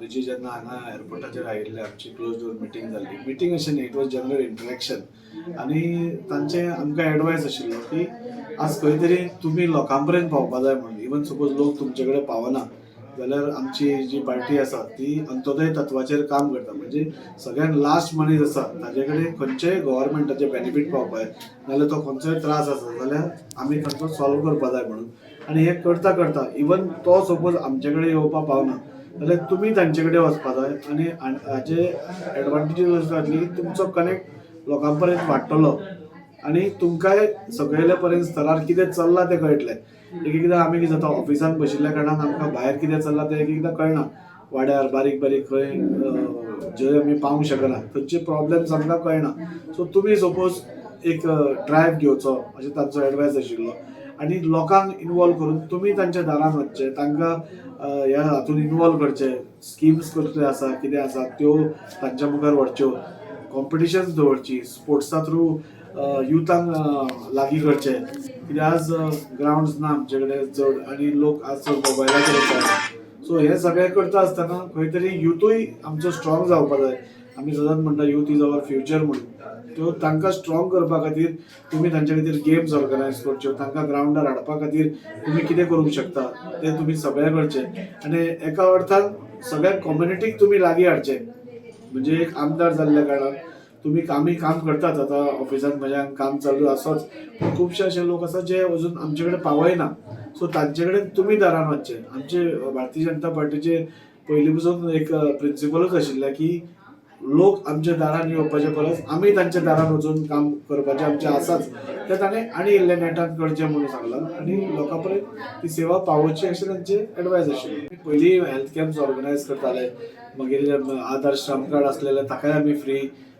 मोदीजी जेन्ना हांगा एअरपोर्टाचेर आयिल्ले, आमची क्लोज डोर मिटींग जाल्ली. मिटींग अशें न्ही, it was general interaction आनी तांचे आमकां एडवायस आशिल्लो की आज खंय तरी तुमी लोकां पर्यंत पावपा जाय म्हणून. इवन सपोज लोक तुमचे कडेन पावना जाल्यार आमची जी पार्टी आसा ती अंत्योदय तत्वाचेर काम करता. म्हणजे सगळ्यात लास्ट मनीस आसा ताजे कडेन खंयचेय गव्हर्मेंटाचे बेनिफीट पावपा जाय, नाजाल्यार तो खंयचोय त्रास आसा जाल्यार आमी तांचो सॉल्व करपा जाय म्हणून. आनी हें करता करता इवन तो सपोज आमचे कडेन येवपा पावना जाल्यार तुमी तांचे कडेन वचपा जाय. आनी हाजे एडवांटेजीस अशें जातली की तुमचो कनेक्ट लोकां पर्यंत वाडटलो आनी तुमकांय सकयल्या पर्यंत स्तरार कितें चल्लां तें कळटलें. एक एकदां आमी कितें जाता, ऑफिसान बशिल्ल्या कारणान आमकां भायर कितें चल्लां तें एक एकदां कळना. वाड्यार बारीक बारीक खंय जंय आमी पावूंक शकना थंयचे प्रॉब्लम्स आमकां कळना. सो तुमी सपोज एक ड्रायव्ह घेवचो अशें तांचो एडवायस आशिल्लो आनी लोकांक इनवॉल्व करून तुमी तांच्या दारान वचचें, तांकां ह्या हातून इनवॉल्व करचे, स्किम्स कसल्यो आसा, कितें आसा त्यो तांच्या मुखार व्हरच्यो, कॉम्पिटिशन्स दवरची, स्पोर्ट्सा थ्रू युथांक लागीं करचे. कित्याक आज ग्रावंड्स ना आमचे कडेन चड आनी लोक आज चड मोबायलाचेर आसा. सो हें सगळें करता आसतना खंय तरी युथूय आमचो स्ट्रॉंग जावपा जाय. आमी सदांच म्हणटा, "Youth is our future" म्हणून. त्यो तांकां स्ट्रॉंग करपा खातीर तुमी तांचे खातीर गेम्स ऑर्गनायज करच्यो, तांकां ग्रावंडार हाडपा खातीर तुमी कितें करूंक शकता तें तुमी सगळें करचें आनी एका अर्थान सगळ्या कम्युनिटीक तुमी लागीं हाडचें. म्हणजे एक आमदार जाल्ल्या कारणान तुमी आमी काम करतात, आतां ऑफिसांत म्हज्या काम चालू आसाच, पूण खुबशे अशे लोक आसा जे अजून आमचे कडेन पावयना. सो तांचे कडेन तुमी दारान वचचें. आमचे भारतीय जनता पार्टीचे पयलीं पसून एक प्रिंसिपलूच आशिल्लें की लोक आमच्या दारान येवपाचे परस आमी तांच्या दारान वचून काम करपाचें आमचें आसाच. तें ताणें आनी इल्लें नेटान करचें म्हणून सांगलां आनी लोकां पर्यंत ती सेवा पावोवची अशें तांचे एडवायस आशिल्ली. पयलीं हेल्थ कॅम्प्स ऑर्गनायज करताले, मागीर आधार श्रम कार्ड आसलेले ताकाय आमी फ्री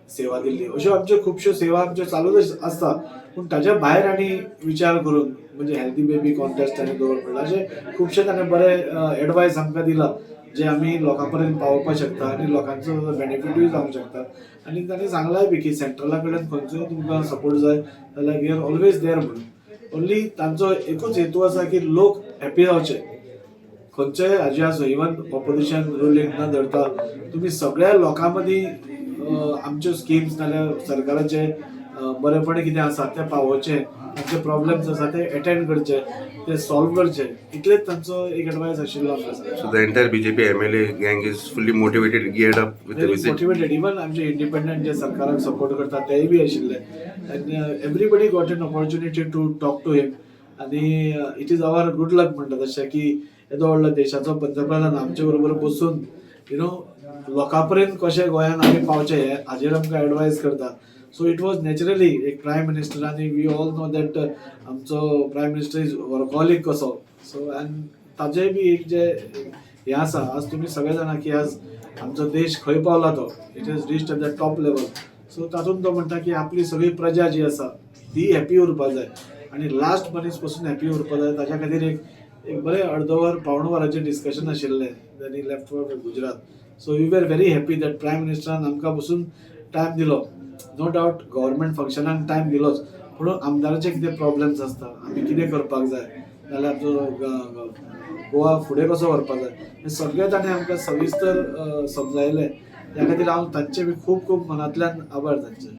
सेवा दिल्ली. अश्यो आमच्यो खुबश्यो सेवा आमच्यो चालूच आसता, पूण ताच्या भायर आनी विचार करून म्हणजे हेल्दी बेबी कॉन्टेस्ट ताणें दवरला. अशे खुबशे ताणें बरे एडवायस आमकां दिला जे आमी लोकां पर्यंत पावोवपाक शकता आनी लोकांचो बेनिफिटूय जावंक शकता. आनी ताणें सांगलाय बी की सेंट्रला कडेन खंयचोय तुमकां सपोर्ट जाय जाल्यार we are always there म्हणून. ओन्ली तांचो एकूच हेतू आसा की लोक हॅपी जावचे. खंयचेय हाजे आसूं, इवन ऑपोजिशन रुलींग न धरता तुमी सगळ्या लोकां मदीं आमच्यो स्किम्स नाल्यार सरकाराचे बरेपण कितें आसा तें पावोवचें, तांचे प्रॉब्लम्स आसा ते एटेंड करचे, ते सॉल्व करचे, इतलेच तांचो एक एडवायस आशिल्लो आमकां सगळ्यांक. So the entire BJP MLA gang is fully motivated, geared up with the very visit. Motivated. Even आमचे इंडिपेंडंट जे सरकाराक सपोर्ट करतात तेय बी आशिल्ले आनी everybody got an opportunity to talk to him. आनी it is our good luck म्हणटा तशें की येदो व्हडलो देशाचो पंतप्रधान आमचे बरोबर बसून you know लोकां पर्यंत कशें गोंयान आमी पावचें हें हाजेर आमकां एडवायस करता. सो it was naturally एक प्रायम मिनिस्टर आनी we all know that आमचो प्रायम मिनिस्टर is workaholic कसो. सो आनी ताजेय बी एक जे हें आसा, आज तुमी सगळे जाणा की आज आमचो देश खंय पावला तो, it is reached at the top level. So तातूंत तो म्हणटा की आपली सगळी प्रजा जी आसा ती हॅपी उरपा जाय आनी लास्ट मनीस पसून हॅपी उरपा जाय. ताच्या खातीर एक एक बरें अर्द वर पावण वराचें डिस्कशन आशिल्लें. Then he left for Gujarat. So we were very happy that prime मिनिस्टरान आमकां बसून टायम दिलो. नो डावट गव्हर्मेंट फंक्शनाक टायम दिलोच, पूण आमदाराचे कितें प्रॉब्लम्स आसता, आमी कितें करपाक जाय, नाल्यार आमचो गोवा फुडें कसो व्हरपाक जाय, हें सगळें ताणें आमकां सविस्तर समजायलें. त्या खातीर हांव तांचे बी खूब खूब मनांतल्यान आभार तांचे.